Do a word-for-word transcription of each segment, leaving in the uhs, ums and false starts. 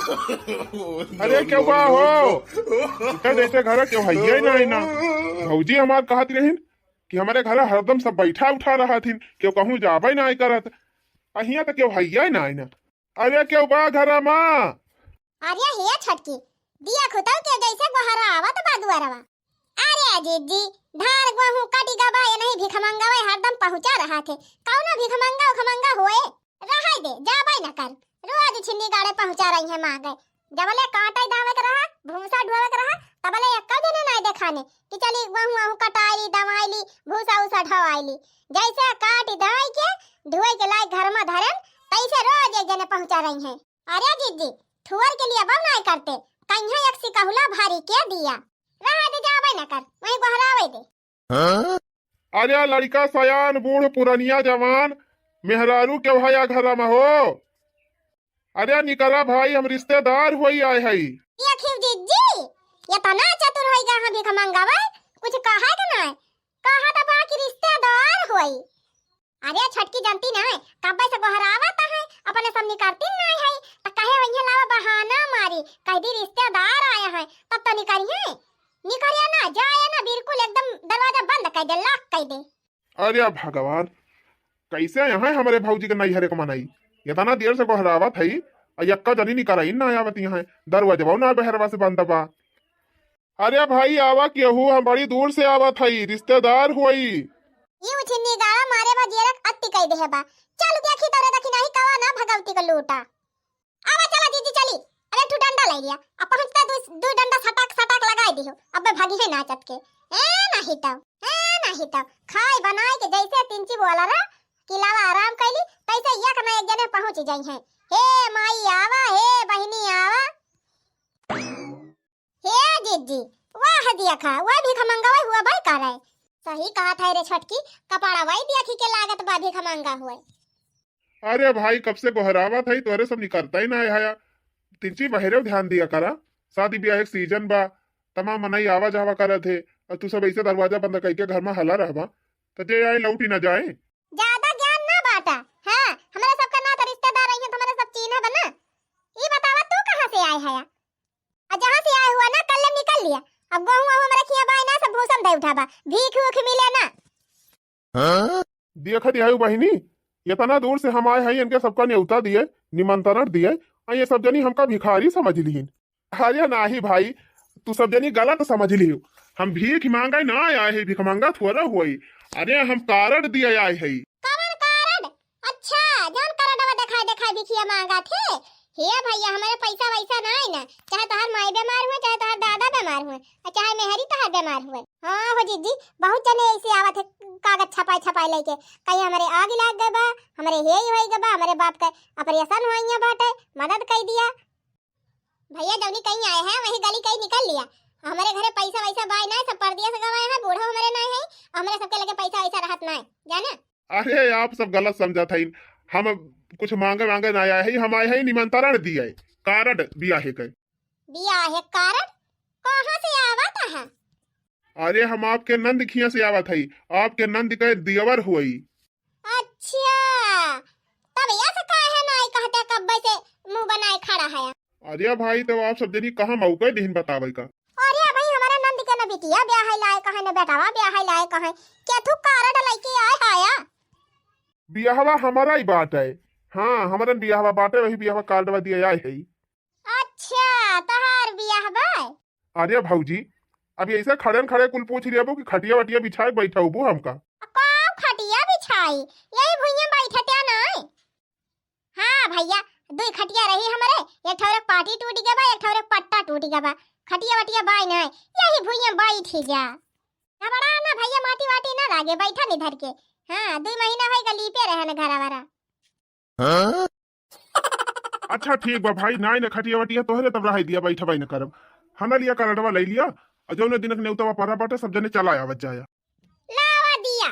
अरे, केहू बा हो? इनका जैसे घर केहू हइये नाहीं ना। भौजी हमार कहत रहिन कि हमरे घर हरदम सब बैठा उठा रहत हीं, केहू कहूँ जाबे नाहीं करत। अहिया त केहू हइये नाहीं ना। अरे, केहू बा घर मा? अरे हे छोटकी, दिया खुतऊ के जैसे गोहरावत बा दुआरवा। अरे जिज्जी, धान गोहूँ कटि गबा, एनही भिखमंगवे हरदम पहुँचा रहत है। कौनो भिखमंगा उखमंगा होए, रहै दे, जाबै न कर। रोज छिन्नी गाड़े पहुँचा रही है माँगे। जबले काटै दावै के रहा, भूसा ढोवै के रहा, तबले एक्का जने नाहीं देखाने कि चली गोहूँ आहूँ कटाइली, दवाइली, भूसा उसा ढवाइली। जैसे काटि दाइ के ढोइ के लाइ घर मा धरेन, तैसे रोज एक जने पहुँचा रही है। अरे जिज्जी, ठुअर के लिए बम नाहीं करते, कहिया एक सिकहुला भरी के दिया। रहा दे, जाबै न कर, वहीं गोहरावै दे। अरे लड़िका सयान बूढ़ पुरनिया जवान, मेहरारू केहू हया घर मा हो? अरे निकरा भाई, हम रिश्तेदार होई आए हई। देखियो जिज्जी, एतना चतुर होई गा हाँ भिखमंगवा, कुछ कहै के नाहीं, कहत बा कि रिश्तेदार होई। अरे छोटकी जनती नाहीं, कब्बे से गोहरावत है, अपने सब निकरती नाहीं है, त कहे वहीं लावा बहाना मारी, कहि दी रिश्तेदार आए हैं, तब तो निकरिहैं। निकरिया ना, जाए ना, बिल्कुल एकदम दरवाजा बंद कइ दे, lock कइ दे। अरे भगवान, कैसे यहाँ हमरे भौजी के नैहरे क मनई? एतना देर से गोहरावत है, आ एक्का जनी निकरइन ना आवत यहाँ, दरवाजवा ना बहरवा से बंद बा। अरे भाई, आवा केहू, हम बड़ी दूर से आवत हई, रिश्तेदार होई। ई उछिन्नी गाड़ा मारे बा, जियरक अत्ती कई देहे बा। चल देखी तोरे देखी नाही कवा ना भगवती क लूटा। आवा चला जीजी चली, अब एक ठो डंडा लै लिया, अब पहुँचते दू, दू डंडा सटाक सटाक लगाई दिहो, अबे भागी है नाचत के। ए नाही तब, ए नाही तब, खाई बनाई के जैसे तिनची बोला रा, कि लावा आराम कैली, तैसे एक ना एक जने पहुँच जाई हैं। हे माई आवा, हे बहिनी आवा। हे जिज्जी, वाह देखा, वह भिखमंगवा हुआ भाई करे। सही कहत है रे छोटकी, कपाड़ा वही देखी के लागत बा भिखमंगा हुए। अरे भाई, कब से गोहरावत है, तोहरे सब निकरता ही ना है हया। तिनची बहरे ध्यान दिया करा, शादी ब्याह एक सीजन बा, तमाम मनई आवा जावा करत है, और तू सब ऐसे दरवाजा बंद करके घर में हला रहबा, तो जे आए लौटी ना जाए। ज्यादा ज्ञान ना बाटा। हाँ, हमरे सबका ना तो रिश्तेदार रही है, तो हमरे सब चीन्ह बना। ई बतावा तू कहाँ से आए हया? आ जहाँ से आए हुआ ना, कल निकल लिया। अब गोहूँ वहूँ हमरे खिया बाय ना, सब भूसम दे उठाबा, भीख उख मिले ना। हाँ? देखत हऊ बहिनी, एतना दूर से हम आए हई, इनके सबका न्योता दिए, निमंत्रण दिए, आ ये सब जनी हमका भिखारी समझ लिहिन। अरे नाही भाई, तू सब जनी गलत समझ लियो। हम भीख मांगे ना आए हई, भिखमंगा थोड़ा होई। अरे हम कारड दिए आए हई। कवन कारड? अच्छा, जौन कारडवा देखाए देखाए भिखिया मांगत है। हे भैया, हमरे पैसा वैसा नाई ना, चाहे तोहार माई बीमार हुए, चाहे तोहार दादा बीमार हुए, और चाहे मेहरी तोहार बीमार हुए। हाँ हो जीजी, बहुत जने ऐसे आवत है कागज छपाई छपाई लेके, कहीं हमरे आग लाग गए बा, हमरे हे ही होई गए बा, हमरे बाप के ऑपरेशन होइया बाटे, मदद कई दिया। भैया जौनी कहीं आए हैं, वही गली कहीं निकल लिया। हमरे घरे पैसा वैसा बाय ना, सब परदेस गवाए हैं, बूढ़ो हमरे ना है, हमरे सबके लगे पैसा वैसा रहत ना है, जाना। अरे आप सब गलत समझत हईन, हम कुछ मांगे मांगे ना आए हई, हम आए हई निमंत्रण दिए, कारड बियाहे के। बियाहे कारड? कहाँ से आवत है? अरे हम आपके नंद खिया से आवत हई, आपके नंद के दियवर हुई। अच्छा, तब यस काहे नाई कहते, कब्बे से मुंह बनाए खड़ा है। अरे भाई, तब आप सब जनी कहाँ मौका दिहिन बतावे का? अरे भाई, हमारे नंद के न बिटिया ब्याह है लाए कहे, न बेटावा ब्याह है लाए कहे, क्या तू कारड लेके आए हाया? बियाहवा हमारा ही बात है। हाँ, हमारन बियाहवा बाटे, वही बियाहवा कार्डवा दिए आए है। अच्छा, तहार बियाह बा? अरे भौजी, अब ऐसे खड़न खड़े कुल पूछ लेबो कि खटिया वटिया बिछाए बैठौबो हमका? कौन खटिया बिछाई? यही भुइयां बैठते नहीं। हाँ भैया, दुई खटिया रही हमरे, एक ठौरे पाटी टूट गया बा, एक ठौरे पट्टा टूट गया बा, खटिया वटिया बाई नहीं, यही भुइयां बैठी जा। घबरा ना भैया, माटी वाटी ना लागे, बैठा नहीं धर के। हाँ, दुई महीना होई गली पे रहन घर वाला। अच्छा ठीक बा भाई, नाई न खटिया वटिया तोहरे तब रहाई दिया, बैठबे न करब। हना लिया करडवा ले लिया, और जौने दिनक नेउतवा परा बाटे सब जने चला आवत जाया। लावा दिया।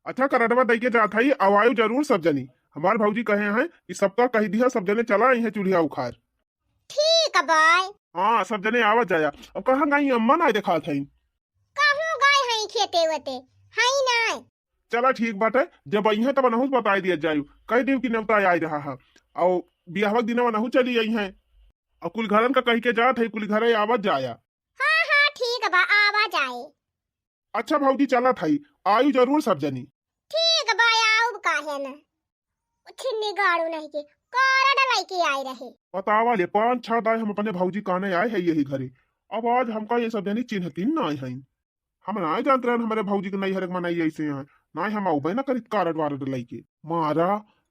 अच्छा करडवा दई के जात हई, आवायु जरूर सब जनी। हमार भौजी कहे हैं कि सबका कह दिया सब जने चला आई हैं चूल्हा उखार। ठीक बाय। हाँ सब जने आवत जाया। अब कहाँ गई अम्मा ना देखात हई। कहूँ गए हई खेते वते, हई नाय। चला ठीक बाटे, जब अइहें तब अनहुस बताई दिया जायु, कह दियो कि नेवता आए रहा है, और बियाहवा के दिनवा नहु चली अइहैं। अउ कुल घरन का कहि के जात है, कुल घरे आवत जाया। हाँ, हाँ, ठीक बा, आवा जाए। अच्छा भौजी, चलत हई, आयु जरूर सब जनी। ठीक बा, आउब काहे न। छिन्नी गाड़ू नहीं के, कारड लइके आए रहे। बतावा ले, पाँच छह दाई हम अपने भौजी काने आए है यही घरे। अब आज हमका ये सब जनी चिन्हतीन नाई हईन। हम नाई जानत रहन हमरे भौजी के नैहर के मनई ऐसे हैं। नाई हम आउबे ना करित कारड वारड लइके। मारा,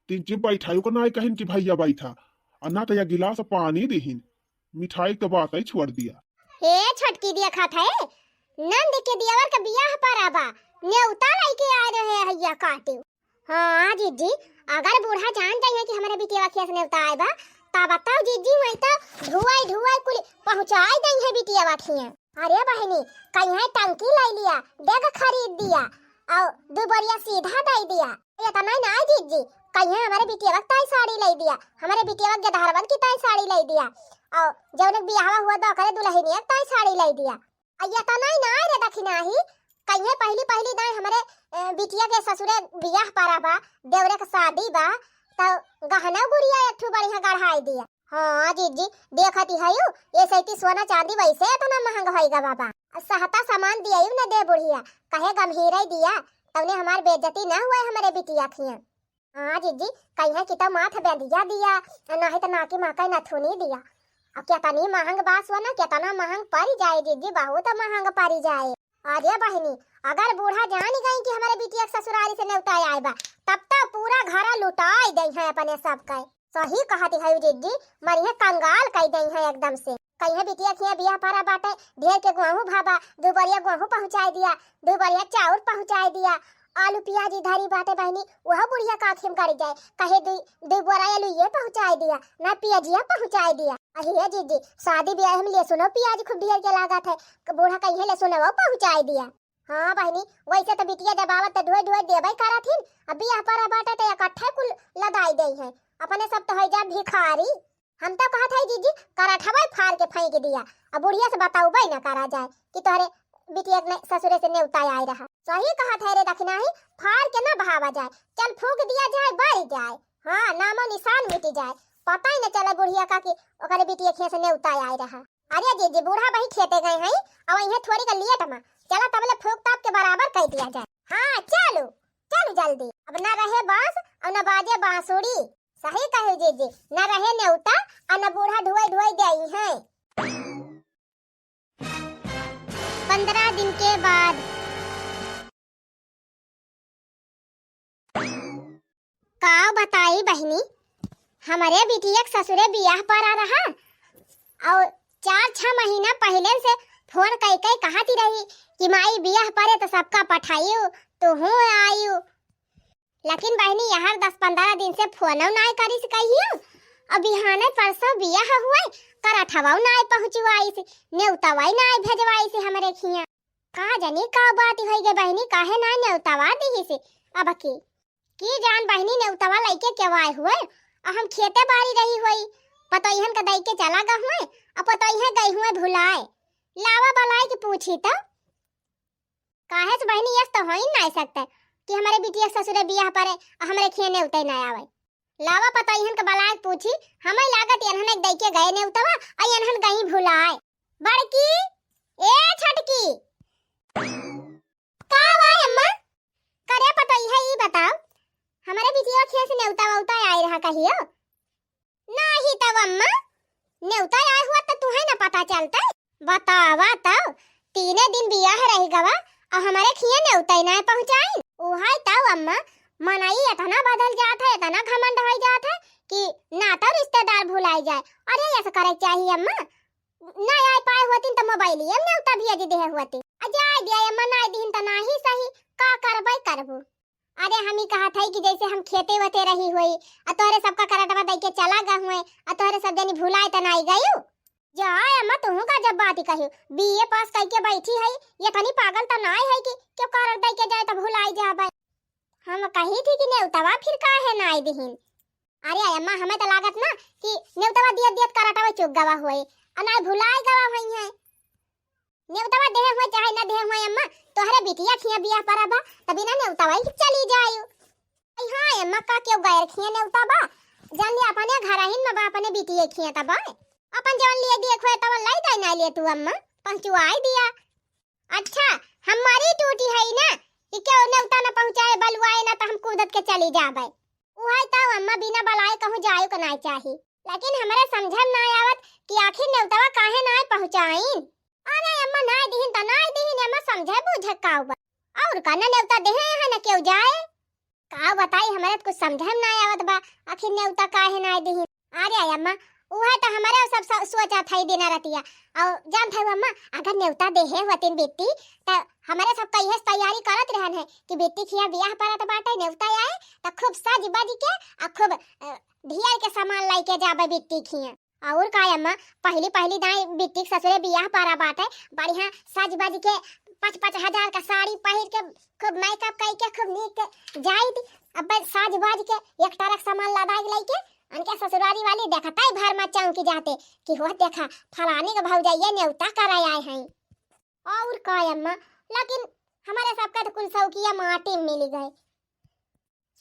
तीन चुप बैठायु का नाई कहिन कि भैया बैठा। अ ना तो या गिलास पानी दिहिन। मिठाई के बात ही छोड़ दिया। हे छोटकी, देखत है, नंद के दियावर के बियाह परा बा, नेउता लइके आए रहे हइया काटे। हाँ जिज्जी, अगर बूढ़ा जान जाइहैं कि हमरे बिटिया खिया से नेउता आए बा, तब बताओ जिज्जी, वही तो धुआई धुआई कुल पहुँचाई देइहैं बिटिया खिया। अरे बहिनी, कहिहैं टंकी लइ लिया, डेग खरीद दिया, अउ दू बोरिया सीधा दइ दिया। एतना नाई जिज्जी, कहिहैं हमरे बिटिया ताई साड़ी लइ दिया, हमरे बिटिया गेदहरवन की ताई साड़ी लइ दिया, अउ जौन बियाहवा हुआ दो करे दुल्हनिया ताई साड़ी लइ दिया। अ एतना नाई रे दखिनाही, कहिहैं पहली पहली दाई हमरे, अ, बिटिया के ससुरे बियाह परा बा, देवरे के शादी बा, त गहना गुरिया एक ठू बढ़िया गढ़ाई दिया। हाँ जिज्जी, देखत ही हयू, ये सैती सोना चांदी वैसे एतना महंग होई गा बाबा। अ सहता सामान दियायू न दे बुढ़िया, कहे गम्हीरे दिया, तउने हमार बेइज्जती न हुए हमरे बिटिया खिया। हाँ जिज्जी, कहिहैं कि तो माथ बेंधिया दिया, नाहीं तो नाकी मा का नथुनी दिया। अब केतनी महंग बा सोना, केतना महंग परि जाए जिज्जी, बहुत महंग परि जाए। अरे बहिनी, अगर बूढ़ा जान गई कि हमरे बिटिया के ससुरारी से नेउता आए बा, तब तो पूरा घरा लुटाई देइहैं अपने सब के। सही कहत हयू जिज्जी, मरिहे कंगाल कइ देइहैं एकदम से। कहिहैं बिटिया खिया बियाह परा बाटे, ढेर के गोहूँ भाबा, दू बोरिया गोहूँ पहुँचाई दिया, दू बोरिया चाउर पहुँचाई दिया, आलू पियाजी धरी बाटे बहिनी, उहो बुढ़िया का आँखी में गड़ जाए, कहे दू, दू बोरा आलू ये पहुँचाई दिया, ना पियाजिया पहुँचाई दिया। अरे जिज्जी, शादी बियाह में लहसुनो पियाज खूब ढेर के लागत है, बूढ़ा कहिहैं लहसुनवो पहुँचाई दिया। हाँ बहिनी, वैसे तो बिटिया जब आवत तो ढोए ढोए देबे करत हिन, अब बियाह परा बाटे तो इकट्ठे कुल लदाई देइहैं, अपने सब तो होइ जा भिखारी। हम तो कहत है जिज्जी, करठवा फार के फेंक दिया, अब बुढ़िया से बताउबे न करा जाए कि तोहरे बिटिया के ने-, ससुरे से नेउता आए रहा। सही कहत है रे दखिनाही, फार के न बहावा जाए, चल फूंक दिया जाए, बरि जाए, हाँ, नामो निशान मिट जाए, पता ही न चले बुढ़िया का कि ओकरे बिटिया खिया से नेउता आए रहा। अरे जिज्जी, बूढ़ा बही खेते गए हैं, अब इहे थोड़ी का लेट मा, चला तबले फूंक ताप के बराबर कइ दिया जाए। हाँ, चलो, चलो जल्दी, अब न रहे बांस अउ न बाजे बांसुरी। सही कहे जिज्जी, न रहे नेउता अउ न बूढ़ा ढुआई ढुआई देइहैं। पन्द्रह दिन के बाद। का बताई बहिनी, हमरे बिटिया के ससुरे बियाह परा रहा, अउ चार छह महीना पहिले से फोन कइ कइ कहत ही रही कि माई बियाह परे तो सबका पठाइयो, तुहूँ आइयो। लेकिन बहिनी, यहर दस पन्द्रह दिन से फोनौ नाय करिस कहियो, अउ बिहाने परसों बियाह हुए, करठवौ नाय पहुँचवाइस, नेउतवै नाय भेजवाइस हमरे खिया। का जानी का बात होई गे बहिनी, काहे नाय नेउतवा दिहिस अब की? की जान बहिनी, नेउतवा लइके केव आए हुए, अउ हम खेते बारी रही हुई, पतोहियन का दइके चला गा हुए, अउ पतोहिया गई हुए भुलाए। लावा बलाए के पूछी त। काहे से बहिनी, यस तो होइ नाय सकते कि हमरे बिटिया ससुरे बियाह परे, अउ हमरे खिया नेउतै नाय आवे। लावा पतोहियन के बलाए के पूछी, हमें लागत एनहन एक दइके गए नेउतवा, अउ एनहन गई भुलाए। बड़की, ए छोटकी। का बा अम्मा? करे पतोहिया, ई बताओ, हमरे बिटिया खिया से नेउता वउता आए रहा कहियो? नाही तब अम्मा, नेउता आए हुआ त तुहे न पता चलता। बतावा तब, तीने दिन बियाह रहि गवा, अउ हमरे खिया नेउता नाय पहुँचाइन। उहाई तब अम्मा, मनई एतना बदल जात है, एतना घमंड होइ जात है कि नाता रिश्तेदार भुलाए जाए। अरे, ऐसा करे के चाहिए अम्मा, ना आए पाए होतिन त मोबाइलिए में नेउता भेज देहे होतिन। अ जाए दिया अम्मा, नाय दिहिन त नाही सही, का करबै करबू। अरे हम ही कहत हई कि जैसे हम खेते वते रही हुई, अ तोहरे सबका करटवा दइके चला गा हुए, अ तोहरे सब जनी भुलाए त नाई गयू। जाए अम्मा, तुहू का जब बात ही कही, बीए पास कइके बैठी हई, एतनी पागल त नाई हई कि केव करट दइके जाए त भुलाई जाबै। हम कही थी कि नेउतवा फिर काहे नाई दिहिन। अरे अम्मा, हमें त लागत ना कि नेउतवा दियत दियत करटवा चुक गवा हुए, अ नाई भुलाई गवा हुई है। नेउतवा देहे हुए चाहे ना देहे हुए अम्मा, तोहरे बिटिया खिया बियाह परा बा, त बिना नेउतवा ही चली जायू। अई हाँ अम्मा, का केव गैर खिया नेउता बा? जान लिया, अपने घरहिन में बा, अपने बिटिया खिया तब अपन जवन लिए दिए खोए तवन लाई दाई ना लिए तू अम्मा, पहुँचवाई दिया। अच्छा, हमारी टूटी है ना कि क्यों नेवता न पहुँचाए, बलवाए ना तो हम कूदत के चली जाबे। उहै तो अम्मा बिना बलाए कहूँ जाए को नाय चाही, लेकिन हमरे समझ में नाय आवत कि आखिर नेवतवा काहे नाय पहुँचाइन। अरे अम्मा नाय दिहिन तो नाय दिहिन अम्मा, समझे बूझे का बा। और का न नेवता देहे यहाँ न क्यों जाए। का बताई, हमरे तो कुछ समझे में नाय आवत बा, आखिर नेवता काहे नाय दिहिन। अरे अम्मा, उहै तो हमरे सब स-, सोचत है दिन रतिया। और जानत है अम्मा, अगर नेवता देहे होतिन बिट्टी, तो हमरे सब कहिए से तैयारी करत रहन है कि बिट्टी खिया बियाह परत बाटे, नेवता आए, तो खूब सज बज के आ खूब, अ, ढियर के सामान लेके जाबे बिट्टी खिया। और का अम्मा, पहली पहली दाई बिट्टी के ससुरे बियाह परा बाटे, बढ़िया सज बज के पाँच पाँच हजार का साड़ी पहिर के खूब मेकअप कई के खूब नीक के जाई थी। अब सज बज के एक ट्रक सामान लदाई लइके उनके ससुरारी वाली देखता ही भर में चौंकी जाते कि हो देखा फलानी के भौजाइया नेवता करे आए हैं। और का अम्मा, लेकिन हमरे सबका तो कुल शौकिया माटी में मिल गए।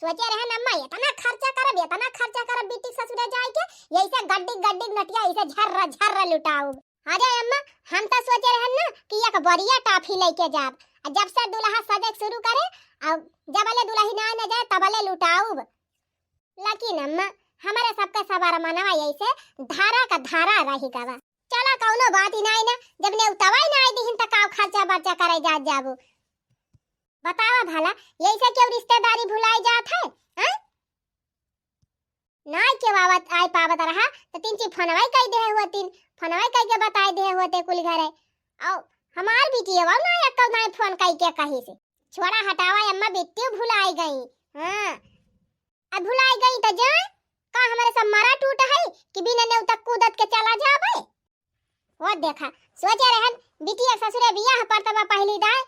सोचे रहन अम्मा, इतना खर्चा करब, इतना खर्चा करब बिट्टी ससुरे जाए के, यही से गड्डी गड्डी नटिया इसे झर्र झर्र लुटाउब। अरे अम्मा, हम तो सोचे रहन ना कि एक बढ़िया टाफी लेके जाब। आ जब से दुल्हा सजे शुरू करे, आ जबले दुल्ही ना न जाए, तबले लुटाउब। लेकिन अम्मा, हमरे सबके सवार मनवा यही से धारा का धारा रही गवा। चला, कौनो बात ही नाई ना, जब नेवतवा ही नाई दिहिन, त का खर्चा बर्चा करे जात जाबू? बतावा भला, यही से क्यों रिश्तेदारी भुलाई जात है, हैं? नाई के आवत, आए पावत रहा, त तीन ची फोनवा ही कई देहे होतिन, फोनवा ही कई के बताए देहे होते कुल घरे। औ हमार बिटिया ना एक नाई फोन कई के कही से। छोड़ा हटावा अम्मा, बिट्टी भुलाई गई। हाँ, अब भुलाई गई त जाए, का हमरे सब मरा टूट है कि बिना नेवता कूदत के चला जाबे? वो देखा, सोचे रहन बिटिया ससुरे बियाह पर तब पहली दाए,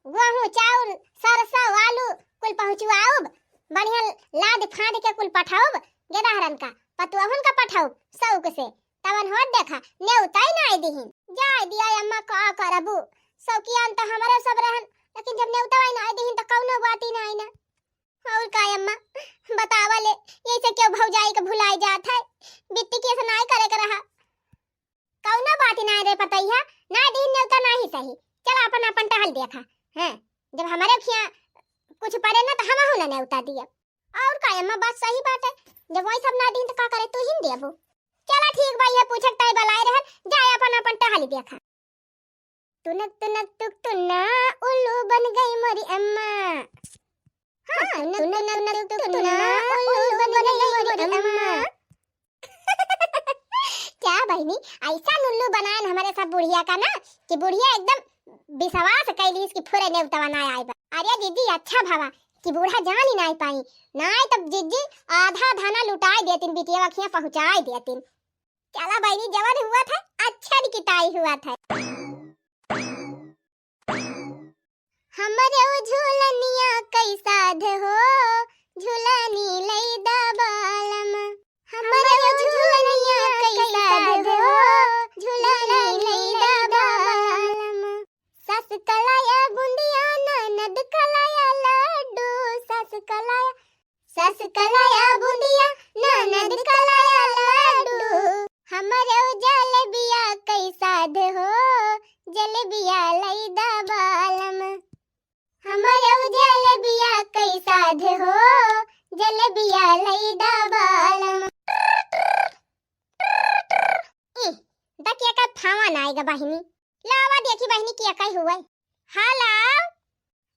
गेहूं, चाउर, सरसों, आलू कुल पहुँचवाउब, बढ़िया लाद फाद के कुल पठाउब, गेदहरन का, पतुअहुन का पठाउब, शौक से। तवन होत देखा, नेवता ही नाई दिहिन। जाए दिया अम्मा, का करबू, शौकियान त हमरे सब रहन, लेकिन जब नेवता ही नाई दिहिन त कौनो बात ही नाई ना। और का अम्मा, बतावा ले, यही से क्यों भौजाई के भुलाई जात है? बिट्टी के ऐसे नाई करे के रहा। कौनो बात ही नाई रे पतैया, नाई दिहिन नेवता नाई सही। चला अपन अपन टहल देखा। हैं, जब हमरे खिया कुछ पड़े ना तो हमहू ना नेवता दिया। और का अम्मा, बात सही बात है, जब वही सब ना दिहिन तो का करे, तू ही न देबू। चला ठीक बा, ये पूछक ताई बलाए रहन, जाए अपन अपन टहल देखा। तुनक तुनक टुक टुना, उल्लू बन गई मोरी अम्मा। हाँ, तुनक तुनक टुक टुना, उल्लू बन गई मोरी अम्मा। क्या बहिनी, ऐसा उल्लू बनाएन हमरे सब बुढ़िया का ना कि बुढ़िया एकदम विश्वास कैलीस कि फुरे नेवतवा ना आए बा। अरे जीजी, अच्छा भवा कि बूढ़ा जान ही नाई पाई, नाई तब जीजी आधा धाना लुटाए देतिन, बिटिया वखिया पहुँचाए देतिन। चला बहिनी, जवन हुआ था, अच्छा निकिताई हुआ था। हमरे उ झूलनिया कई साध हो, झूलनी लई दा बालम। हमरे उ झूलनिया कई साध हो, झूलनी लई दा बालम। सास कलाया बुंदिया, ननद कलाया लड्डू, सास कलाया, सास कलाया बुंदिया, ननद कलाया लड्डू। हमरे उ जलेबिया कई साध हो, जलेबिया लई दा बालम। हमरे उ जलेबिया कई साध हो, जलेबिया लई दा बालम। ई, दकिया का फावा ना आएगा बहिनी। लावा देखी बहिनी किया कई हुआ है। हेलो,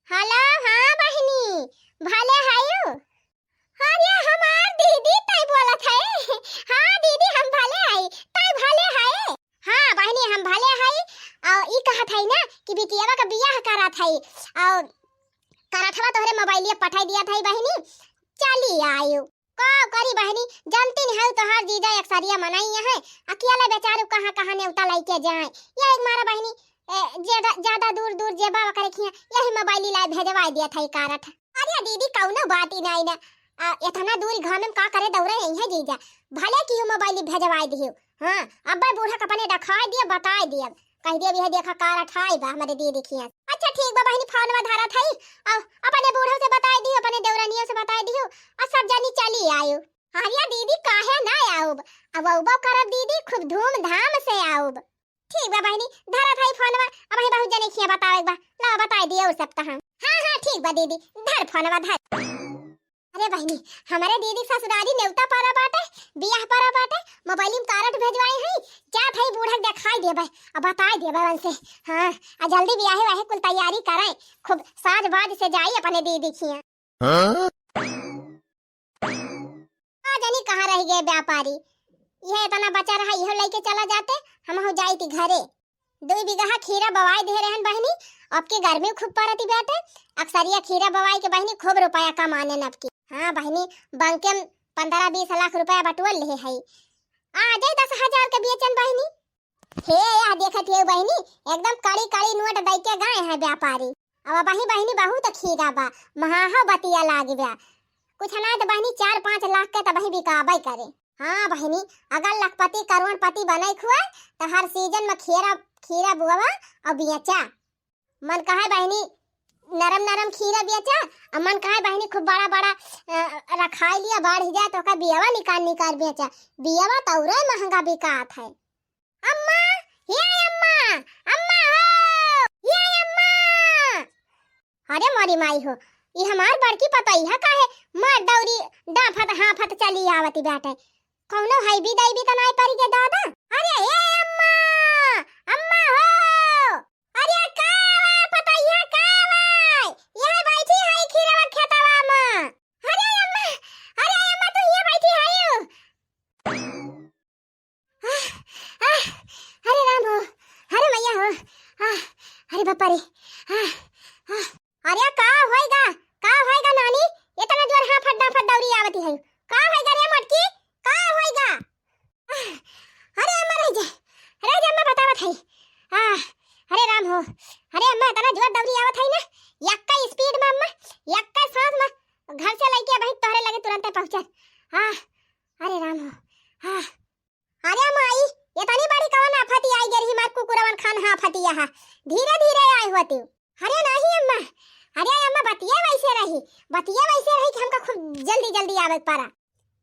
हेलो, हाँ बहिनी, भले हयू? अरे हमार दीदी तई बोलत है। हाँ दीदी, हम भले हई, तई भले है? हाँ बहिनी, हम भले हई। और ई कहत है ना कि बिटियावा का बियाह करत है, और करठवा तोहरे मोबाइलिया पठाई दिया था बहिनी, चली आयु। का करी बहिनी, जानती नहीं है तोहार जीजा एक सरिया मनाई है, अकेले बेचारू कहाँ कहाँ नेवता लइके जाए। यही मारा बहिनी, ए, ज्यादा, ज्यादा दूर दूर जेबा ओकरे खिया, यही मोबाइल लाई भेजवाई दिया था ई कारठ। अरे दीदी, कौनो बात ही नहीं ना, आ, इतना दूर घाम में का करे दौड़े यही है जीजा, भले की मोबाइल भेजवाई दियो। हाँ, अब बूढ़ा के अपने रखाई दिया, बताई दिया, कह दिया यह देखा कारठ आई बा हमारे दीदी खिया। अच्छा ठीक बा बहिनी, फोन में धरा था, और अपने बूढ़ा से बताई दियो, अपने देवरानियों से बताई दियो, और सब जानी चली आयो। अरे दीदी, काहे ना आउब? अब अउबो करब दीदी, खूब धूमधाम से आउब। ठीक बा बहिनी, धरत हई फोनवा, अबहीं बहुत जने खिया बतावे के बा। ला बताई दिया और सब तहाँ। हाँ, हाँ, ठीक बा दीदी, धर फोनवा, धर। अरे बहिनी, हमरे दीदी ससुरारी नेवता परा बाटे, बियाह परा बाटे, मोबाइल में कारड भेजवाए हई, जात हई बूढ़ा के देखाई देबे, अब बताई देबे उनसे। हाँ, आ जल्दी बियाहे वाहे कुल तैयारी करे, खूब साज बाज से जाई अपने दीदी खिया। हाँ? का जानी कहाँ रह गए व्यापारी, यह इतना बचा रहा, यह लेके चला जाते, हम हो जाई थी घरे। दुई बीघा खीरा बवाई दे रहन बहिनी, अब के गर्मी खूब पड़ती बाटे, अक्सरिया खीरा बवाई के बहिनी खूब रुपया कमाने अब की। हाँ बहिनी, बंके में पन्द्रह बीस लाख रुपया बटुअल ले हई, आ जाए दस हजार के बेचन बहिनी। हे, यह देखत हे बहिनी, एकदम कड़ी कड़ी नोट दई के गए हैं व्यापारी। अब वही बहिनी बहुत खीरा बा, महाहो बतिया लाग बा। कुछ ना तो बहिनी चार पाँच लाख के तो वही बिकाबे करे। हाँ बहिनी, अगर लखपति करोड़पति बने खुआ तो हर सीजन में खीरा, खीरा बुआवा और बेचा। मन कहे बहिनी नरम नरम खीरा बेचा, और मन कहे बहिनी खूब बड़ा बड़ा, अ, रखाई लिया, बढ़ जाए तो ओकर बियावा निकाल निकाल बेचा। बियावा तो औरे महंगा बिकात है। अम्मा, हे अम्मा, अम्मा हो, हे अम्मा। अरे मोरी माई हो, ई हमार बड़की पतोहिया काहे मार दौरी डाफत हाफत चली आवती बाटे? कौनो हैबी दैबी त नाई परी के दादा? अरे हे अम्मा, अम्मा हो, अरे का बा पतोहिया का बा? यह बैठी है खीरवा खेतवा में। अरे अम्मा, अरे अम्मा तू ये बैठी है? आह, आह, अरे राम हो, अरे मैया हो, आह, अरे बापा रे, आह, आह। अरे का होएगा, का होएगा नानी? इतना जोर हाफत डाफत दौरी आवती है, का होएगा रे मोटकी, का होएगा? आह, अरे अम्मा रह जा, रह जा अम्मा बतावत है। आह, अरे राम हो, अरे अम्मा इतना जोर दौरी आवत है ना, यक्का स्पीड में अम्मा, यक्का सांस में घर से लेके वहीं तोहरे लगे तुरंत पहुँचल। आह, अरे राम हो, आह। अरे माई, इतनी बड़ी कवन आफती आई गे रही, मार कुकुरवन खान हाफती यहाँ। धीरे धीरे आए होती। अरे नहीं अम्मा, अरे अम्मा बतिया वैसे रही, बतिया वैसे रही कि हमका खूब जल्दी जल्दी आवे के पड़ा।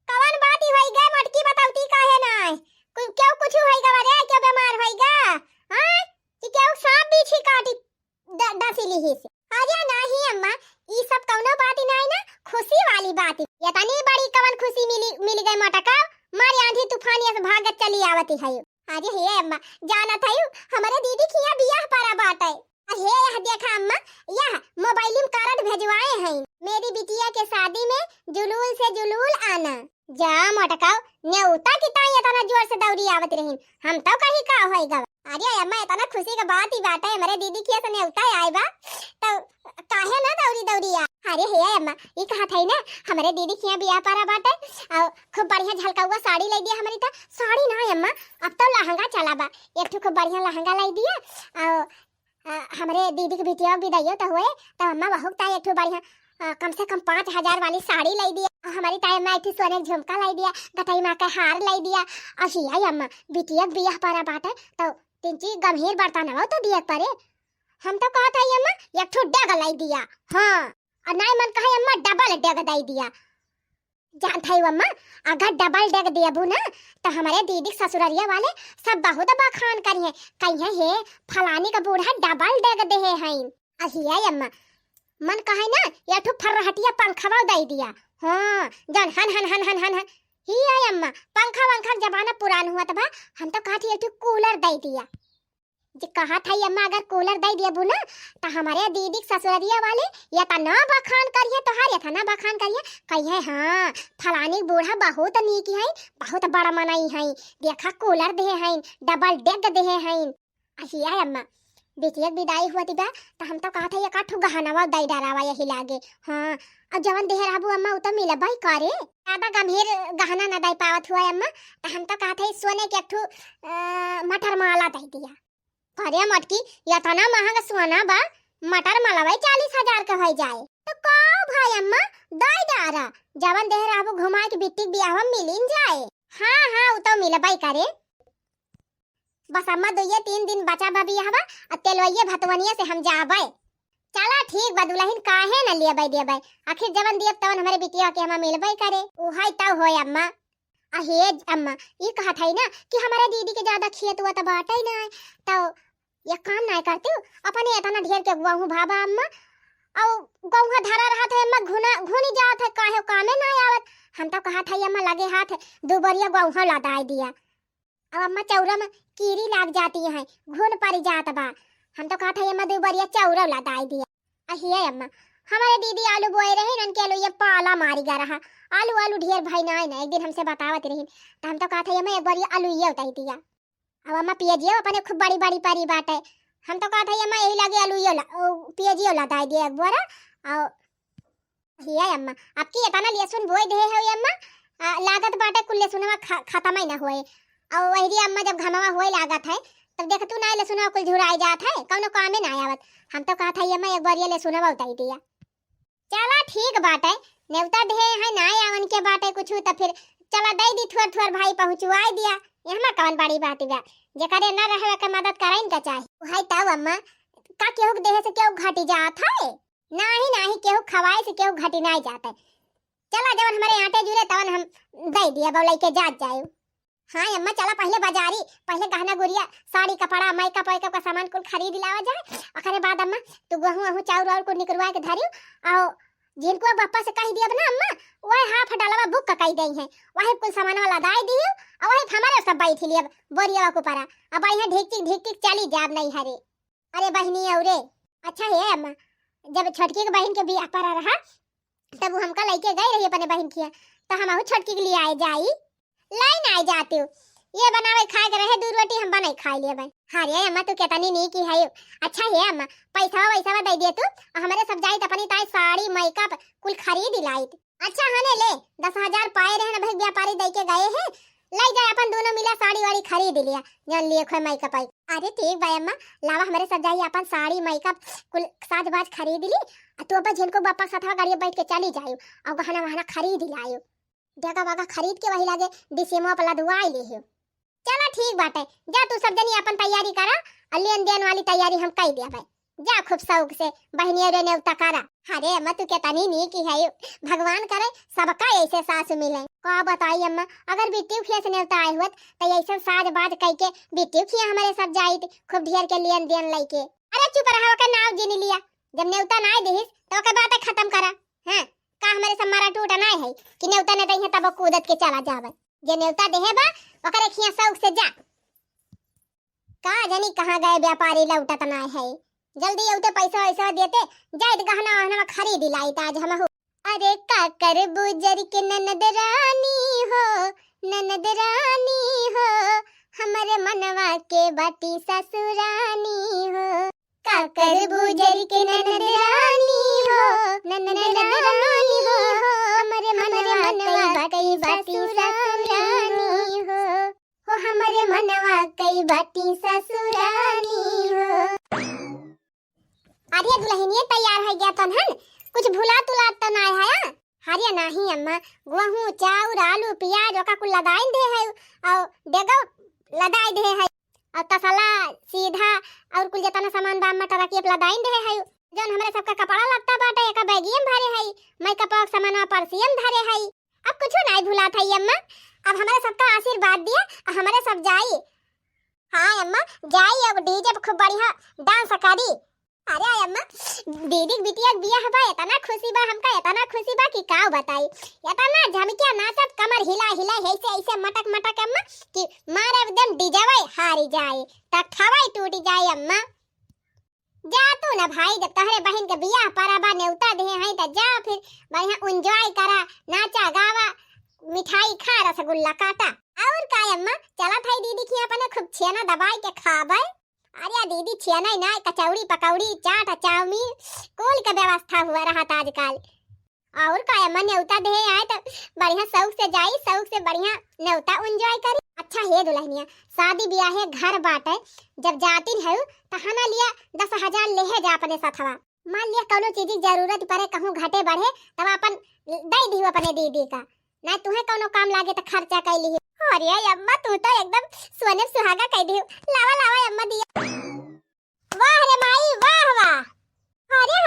कवन बात ही होई गे मोटकी, बतौती काहे ना आए? कोई क्यों कुछ होई गे रे, क्यों बीमार होई गे? हाँ? कि क्यों सांप बीछी काटी ड-, डसी लिहिस। अरे नाही अम्मा, ई सब कौनो बात ही नाही ना, खुशी वाली बात ही। इतनी बड़ी कवन खुशी मिली, मिल गई मोटका, मारे आंधी तूफान यस भागत चली आवती है। अरे हे अम्मा, जानत है हमरे दीदी खिया बियाह परा बाटे। अरे यह देखा अम्मा, यह मोबाइल में कार्ड भेजवाए हैं, मेरी बिटिया के शादी में जुलूल से जुलूल आना। जा मोटकाओ, नेउता की ताई इतना जोर से दौड़ी आवत रहीन, हम तो कही का होई गवा। अरे अम्मा, इतना खुशी का बात ही बाटे, हमरे दीदी खिया से नेउता आए बा, तो काहे ना दौड़ी दौड़ी आ। अरे हे अम्मा, ई कहत है ना, हमरे दीदी खिया बियाह परा बाटे, और खूब बढ़िया झलकौआ साड़ी ले दिया हमरी, तो साड़ी ना अम्मा, अब तो लहंगा चला बा, एक ठो खूब बढ़िया लहंगा ले दिया, और अ, हमरे दीदी के बिटिया के बिदाइयो त हुए, त अम्मा बहू के ताई एक ठो बढ़िया, अ, कम से कम पाँच हजार वाली साड़ी लाई दिया। हमरी ताई अम्मा एक ठो सोने के झुमका लाई दिया, गटई माँ के हार लाई दिया। अही आई अम्मा, बिटिया के बियाह परा बाटे, त तीन चीज गंभीर बर्तन हो तो दिया परे। हम तो कहत हई अम्मा, एक ठो डेग लाई दिया। हाँ, और नाई मन कहे अम्मा, डबल डेग दई दिया। जानत हई अम्मा, अगर डबल डेग देबू ना, त हमरे दीदी के ससुररिया वाले सब बहुत बखान करिहे, कहिहे, "हे, फलानी का बूढ़ा डबल डेग देहे हईन।" अहिया अम्मा, मन कहे ना, या ठो फर्रहटिया पंखवा दई दिया। हाँ, जन हन हन हन हन हन हन। ही है अम्मा, पंखा वंखा के जमाना पुरान हुआ त बा, हम तो कहत ही एक ठो कूलर दई दिया। जे कहत हई अम्मा, अगर कूलर दई देबू ना, त हमरे दीदी के ससुररिया वाले इतना बखान करिहे तोहार, इतना बखान करिहे, कहिहे, "हाँ, फलानी बूढ़ा बहुत नीक हई, बहुत बड़ा मनई हई, देखा कूलर देहे हईन, डबल डेग देहे हईन।" अहिया अम्मा, बिटिया के बिदाई हुआ बा, त हम तो कहत हई, एक आध ठो गहनवा दई डरावा यही लागे। हाँ, और जवन देहे रहबू अम्मा, उ तो मिलबई करे। ज्यादा गंभीर गहना ना दई पावत हुआ अम्मा, त हम तो कहत हई, सोने के एक ठो, अ, मटर माला दई दिया। अरे मोटकी, इतना महंगा सोना बा, मटर मलवई चालीस हजार के होई जाए। तो का भाई अम्मा, दई डारा, जवन देह रहबू घुमाए के बिट्टी के बियाह में मिलिन जाए। हाँ, हाँ, उ तो मिलबई करे। बस अम्मा, दुइये तीन दिन बचा बा बियाहवा, अब तेलवइये भतवनिया से हम जाबे। चला ठीक बा दुलहिन, काहे न लेबै देबै, आखिर जवन दियब तवन हमरे बिटिया के हमा मिलबै करे। उहै तौ होय अम्मा। अहे अम्मा, ई कहत हई ना कि हमरे दीदी के ज्यादा खेत हुआ त बाटै ना, तौ एक काम नाय करतिउ, अपने एतना ढेर के गोहूँ भावा अम्मा, अउ गोहूँ धरा रहत है अम्मा, घुना घुनी जात है, काहे कामे नाय आवत। हम तौ कहत हई अम्मा, लगे हाथ दू बोरिया गोहूँ लदाई दिया। अब अम्मा चौरा में कीड़ी लाग जाती है, घुन पड़ जात बा। हम तौ कहत हई अम्मा, दू बोरिया चौरा लदाई दिया। अहिए अम्मा, हमरे दीदी आलू बोए रही, उनके आलू ये पाला मारी गा रहा, आलू आलू ढेर भई नाय ना। एक दिन हमसे बतावत रही, त हम तौ कहत हई अम्मा, एक बोरिया आलू ये उताई दिया। अब अम्मा पियजियो अपने खूब बड़ी बड़ी परी बाटे। हम तौ कहत हई अम्मा, यही लागे आलू यो ला, ओ, पियजियो लदाई दिया एक बोरा। अउ हिया अम्मा, अब की एतना लहसुन बोए देहे हो अम्मा, आ, लागत बाटे कुल लहसुनवा ख-, खतम ही ना होए। अउ वही अम्मा जब घमवा होए लागत है, तब देखतू ना लहसुनवा कुल झुराई जात है, कौनो कामे ना आवत। हम तौ कहत हई अम्मा, एक बोरिया लहसुनवा उताई दिया। चला ठीक बाटे, नेवता देहे है, ना आवन के बाटे कुछु, त फिर चला दई दी थोर थोर भाई पहुँचवाई दिया, एहमा कवन बड़ी बात बा, जेकरे न रहे के मदद करइन का चाही। उहै तौ अम्मा, का केहू के देहे से केहू घटी जात है? नाही, नाही, केहू खवाए से केहू घटी नाय जात है। चला जवन हमरे आटे जुरे तवन हम दई दिया, बउलाई के जात जाए। हाँ अम्मा, चला पहिले बाजारी, पहिले गहना गुरिया, साड़ी कपड़ा, मेकअप वेकअप का सामान कुल खरीद लावा जाए। ओकरे बाद अम्मा, तू गोहूँ अहूँ चाउर वाउर कुल निकरवा के धरियो, अउ झिनकुआ बप्पा से कहि दियब ना अम्मा, वह हाफ डलवा बुक का कहि दई है, वही कुल सामानवा लदाई दियो, अउ वही हमरे सब बैठी लियब बोरिया के ऊपरा, अब यहाँ ढिकचिक ढिकचिक चली जाब नैहरे। अरे बहिनी, अउरे अच्छा हे अम्मा, जब छोटकी के बहिन के बियाह परा रहा, तब उ हमका लइके गए रही अपने बहिन किया, त हमहू छोटकी के लिए आए जाई। लाई ना आए जाते हो, ये बनावे खाए के रहे, दू रोटी हम बनाई खाए लेबै। अरे अम्मा, तू केतनी नीक ही है। अच्छा हे अम्मा, पैसा वैसा दे दे तू, हमरे सब जाइत अपनी ताई साड़ी मेकअप कुल खरीद लाइत। अच्छा हने ले, दस हजार पाए रहे ना भाई, व्यापारी दे के गए हैं, लाई जाए अपन दोनों मिला साड़ी वाड़ी खरीद लिया, जौन लिए खोए मेकअप आई। अरे ठीक बा अम्मा, लावा हमरे सब जाई अपन साड़ी मेकअप कुल साज बाज खरीद ली, आ तू अपन झिनकू बप्पा के साथ गाड़ी बैठ के चली जायू, अउ गहना वहना खरीद लायू, डेगा वागा खरीद के वही लागे डिसिमो पर लदवाई ले हो। चला ठीक बाटे, जा तू सब जनी अपन तैयारी करा, अउ लेन देन वाली तैयारी हम कई देबै। जा खूब शौक से बहनिया रे नेवता करा। अरे अम्मा, तू केतनी नीक ही है, भगवान करे सबका ऐसे सास मिले। का बताई अम्मा, अगर बिट्टी खिया से नेवता आए हुआ त ऐसे साज बाज कई के बिट्टी खिया हमरे सब जाइत, खूब ढेर के लेन देन लइके। अरे चुप रहा, ओके नाव जिन लिया, जब नेवता नाय दिहिस त ओके बात खत्म करा। हाँ, का हमरे सब मारा टूटा नाय है कि नेवता न दइहे तब कूदत के चला जावे। जे नेवता देहे बा ओकरे खिया शौक से जा। का जानी कहाँ गए व्यापारी, लौटत नाय है। जल्दी अउते पैसा वैसा देते, जाइत गहना वहना खरीद लाइत आज हमहू। अरे का करबू जरि के ननद रानी हो, ननद रानी हो, हमरे मनवा के बाटी ससुरानी हो। का करबू जरि के ननद रानी हो, ननद रानी हो, हमरे मनवा कई बाटी ससुरानी हो। हो हमरे मनवा कई बाटी ससुरानी हो। अरे दुलहिनिया तैयार होइ गया तन हन, कुछ भुला तुला त नाय है? अरे नाही अम्मा, गोहूँ, चाउर, आलू, पियाज ओका कुल लदाइन दे है, अउ डेगो लदाइ दे है, अउ तसला, सीधा, अउर कुल जेतना सामान बा अम्मा टरकिया पे लदाइन दे है। जौन हमरे सबका कपड़ा लत्ता बाटे एका बैगिया में भरे है, मेकअप के सामानवा पर्सिया में धरे है। अब कुछो नाय भुलात है अम्मा, अब हमरे सबका आशीर्वाद दिया, अब हमरे सब जाई। हाँ अम्मा, जाई, अब डीजे पे खूब बढ़िया डांस करी। अरे अम्मा, दीदी के बिटिया के बियाह बा, एतना खुशी बा हमका, एतना खुशी बा कि का बताई। एतना झमकिया नाचब, कमर हिला हिला, ऐसे ऐसे मटक मटक अम्मा, कि मारे एकदम डीजे हारी जाए, तख्तवा टूटी जाए अम्मा। जा तू ना भाई, जब तोहरे बहिन के बियाह परा बा, नेवता देहे हैं, त जा फिर बढ़िया enjoy करा, नाचा गावा, मिठाई खा, रसगुल्ला काटा। अउर का अम्मा, चलत है दीदी के अपने खूब छेना दबाई के खाबे। अरे दीदी, छेना ही ना, कचौड़ी, पकौड़ी, चाट, चाउमीन, कुल के व्यवस्था हुआ रहत आजकल। अउर का अम्मा, नेवता देहे आए त बढ़िया शौक से जाई, शौक से बढ़िया नेवता enjoy करी। अच्छा हे दुलहिनिया, शादी बियाहे घर बाटे, जब जातिन हउ त हना लिया दस हजार लेहे जा अपने सथवा। मान लिया कउनो चीज की जरूरत परे, कहूँ घटे बढ़े, तब अपन दइ दिहु अपने दीदी का, ना तुहे कउनो काम लागे त खर्चा कइ लिही। अरे अम्मा, तू तो एकदम सोने सुहागा कइ दिहु। लावा लावा अम्मा दिया। वाह रे माई, वाह वाह। अरे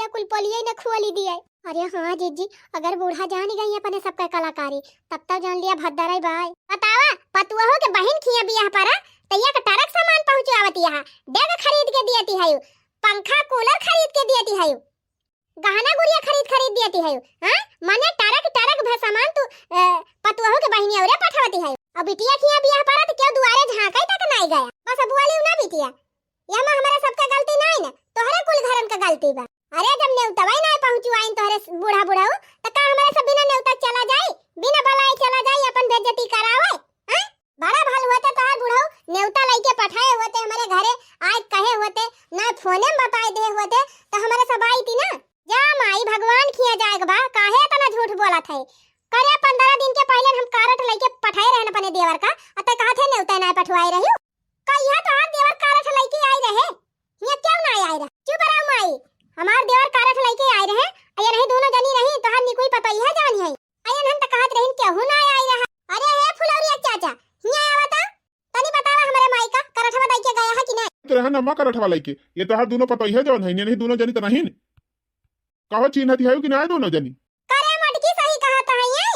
कुल पोलिये न खोली दिए। अरे हाँ जीजी, अगर बूढ़ा जान गई अपने सबका कलाकारी, तब तो जान लिया भद्दर है भाई। बतावा, पतुआ के बहिन खिया बियाह परा, तैया का टरक सामान पहुँचावती है, डेग खरीद के दियती है, पंखा कूलर खरीद के दियती है, गहना गुड़िया खरीद खरीद दियती है, हाँ? मने टरक टरक भर सामान तू, अ, पतुआ के बहिनी औरे पठावती है। अब बिटिया खिया बियाह परा तो क्यों दुआरे झांकाई तक नहीं गया। बस अब बोली ना बिटिया, यह में हमारे सबका गलती नहीं ना, तोहरे कुल घरन का गलती बा। अरे जब नेवतवा ही नहीं पहुँचवाइन तोहरे बूढ़ा बुढ़ऊ, तो का हमारे सब बिना नेवता चला जाई, बिना बलाए चला जाई, अपन बेइज्जती करावे, हैं? बड़ा भल होते तोहार बुढ़ऊ नेवता लइके पठाए होते हमारे घरे, आए कहे होते, ना फोने में बताए दे होते, तो हमारे सब आई थी ना। जा माई, भगवान खिया जाए के बा, काहे इतना झूठ बोलत है? करे पंद्रह दिन के पहले हम कारट लइके पठाए रहन अपने देवर का, अते कहा थे नेवता ना पठवाए रही। का यह तोहार देवर कारट लइके आई रहे? हियाँ क्यों ना आई रहे? चुप रहो माई, हमार देवर कारट लइके आई रहे, अये नहीं दोनों जनी रही, तोहार निकुई पतोहिया जान है। अयन हम त कहत रहिन केहू ना आई रहा। अरे हे फुलौरिया चाचा, हियाँ आवा त। तनी बतावा हमरे माई का करठवा दई के गया है कि नहीं? तो रहन अम्मा करठवा लइके। ये तोहार दोनों पतोहिया जौन है, ये नहीं दोनों जनी त नहीं। कहो चिन्हती है कि नहीं दोनों जनी? करे मटकी सही कहा त है ये।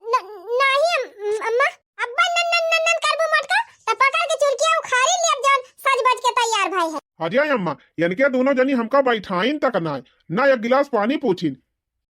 न-, नहीं अम-, अम्मा। अब्बा नन नन नन नन करबू मटका, त पकड़ के चुरकिया उखाड़ी लियब जौन सज बज के तैयार भई है। अरे अम्मा, इनके दोनों जनी हमका बैठाइन तक ना, ना एक गिलास पानी पूछिन।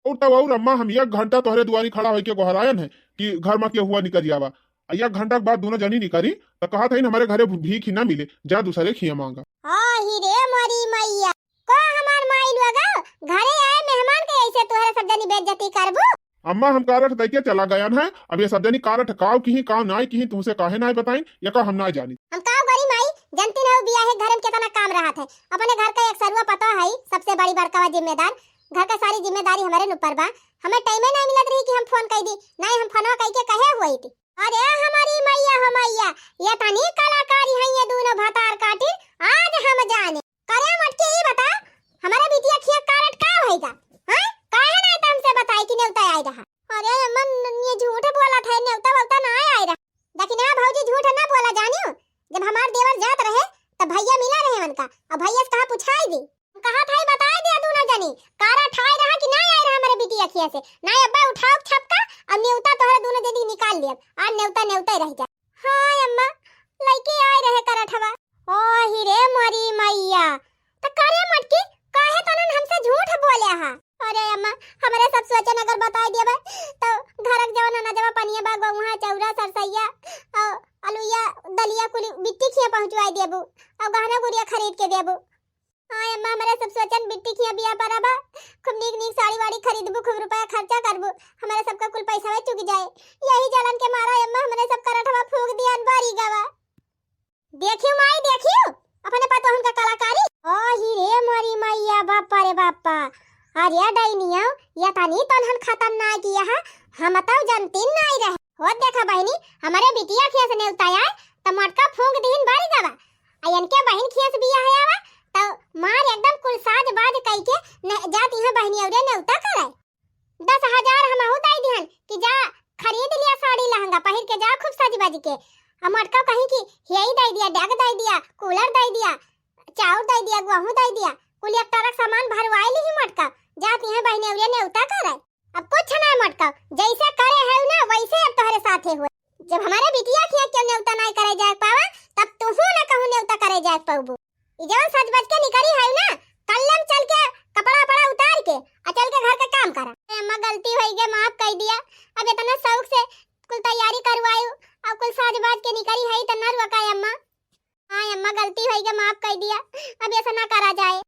और तब और अम्मा हम एक घंटा तोहरे दुआरी खड़ा होइके गोहरायन है कि घर में केहू निकरि आवा। आ एक घंटा के बाद दोनों जनी निकरी त कहत है हमारे घरे भीख ही ना मिले, जा दूसरे खिया मांगा। आही रे मोरी मैया, को हमार माई लोगा, घरे आए मेहमान के ऐसे तोहरे सब जनी बेइज्जती करबू? अम्मा हम कारठ दइके चला गयन है, अब ये सब जनी कारठ काव किही काव नाई किही तुमसे काहे नाई बताइन, ये का हम नाई जानी। हम काव करी माई, जनती ना बियाहे घर में कितना काम रहत है, अपने घर का एक सरुआ पता है, सबसे बड़ी बड़कावा जिम्मेदार, घर का सारी जिम्मेदारी हमारे ऊपर बा। हमें टाइमे नहीं मिलत रही कि हम फोन कई दी, नहीं हम फोनवा कई के कहे हुई थी। अरे हमारी मैया हो मैया, ये तनी कलाकारी है ये दोनों भतार काटी, आज हम जाने। करे मटकी ई बता, हमारे बिटिया खिया कारट का होइगा? हैं? काहे नहीं तो हमसे बताई कि नेवता आई रहा? अरे अम्मा, न-, ये झूठ बोलत है, नेवता वेवता ना आई रहा। लेकिन हाँ भौजी, झूठ ना बोला जानियो, जब हमार देवर जात रहे, तब भैया मिला रहे उनका, और भैया से कहा पुछाई दी। कहा था, बताई दिया दोनों जनी, कारठ आई रहा कि ना आई रहा हमारे बिटिया खिया से? ना अब्बा उठाओ छपका, और नेवता तोहरे दोनों जनी निकाल लिया, आज नेवता नेवता ही रह जा। हाँ अम्मा, लइके आए रहे करठवा। ओ ही रे मोरी मैया, त करे मटकी, काहे तनन हमसे झूठ बोले हा? अरे अम्मा, हमरे सब सोचन अगर बताई देबे, तो घर के जवन अनाजवा पनिया बा, गहुआ, चौरा, सरसैया, और अलुइया, दलिया कुल बिट्टी खिया पहुँचवाई देबू, और गहना गुड़िया खरीद के देबू। हाँ अम्मा, हमरे सब सोचन बिट्टी खिया बिया परा बा, खूब नीक नीक साड़ी वाड़ी खरीदबू, खूब रुपया खर्चा करबू, हमरे सबका कुल पैसा चुक जाए। यही जलन के मारा अम्मा, हमरे सब करठवा फूंक दियन बारी गवा। देखियो माई, देखियो अपने पतोहन का कलाकारी। ओ ही रे मोरी मैया, बापा रे बापा। अरे डैनिया, ये तनी तनहन खतरनाक यह, हम तो जनतीन नाई रहे। हो देखा बहिनी, हमरे बिटिया खिया से नेवता आए, त मटका फूंक दीन बारी गवा। आ इनके बहिन खिया से बिया है आवा, त मार एकदम कुल साज बाज कई के न-, जाती हैं बहिनी औरे नेवता करे। दस हजार हमहू दई दिहन कि जा खरीद लिया साड़ी लहंगा पहिर के जा खूब सज बज के। आ मटका कहीं कि हेई दई दिया, डेग दई दिया, कूलर दई दिया, चाउर दई दिया, गेहूं दई दिया, कुल एक ट्रक सामान भरवाई ली मटका। जाती हैं बहिनी औरे नेवता करे। अब कुछ ना मटका, जैसे करे है ना वैसे अब तोहरे साथे हुए। जब हमारे बिटिया खिया क्यों नेवता नाई करे जाए पावा, तब तुहू ना कहूँ नेवता करे जाए पाबू। ई जवन सज बज के निकरी है ना, कल्लम चल के कपड़ा वपड़ा उतार के आ चल के घर का काम करा। ए अम्मा, गलती होई गए, माफ कर दिया। अब इतना शौक से कुल तैयारी करवायु और कुल सज बज के निकरी है, त न रुआ का अम्मा। हाँ अम्मा, गलती होई गए, माफ कर दिया, अब ऐसा ना करा जाए।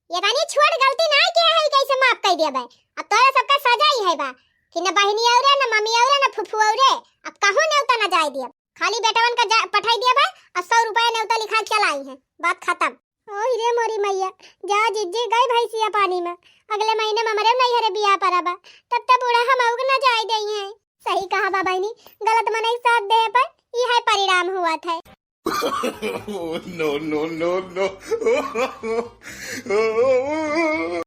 ये रानी छोट गलती ना किया है, कैसे माफ कर दिया भाई? अब तोरा सबका सजा ही है बा कि न बहिनी औरे, न मम्मी औरे, न फुफू औरे। अब कहूँ नेवता ना जाए दिया, खाली बेटवन का जा-, पठाई दिया भाई, और सौ रुपया नेवता लिखा के चलाई है, बात खत्म। ओ रे मोरी मैया, जा जिज्जी गई भैंसिया पानी में, अगले महीने में हमरे नहीं हरे बियाह पर बा, तब तक बूढ़ा हम अउग ना जाए दई है। सही कहा बा बहिनी, गलत मनई साथ दे पर ई है परिणाम हुआ था। Oh, no, no, no, no।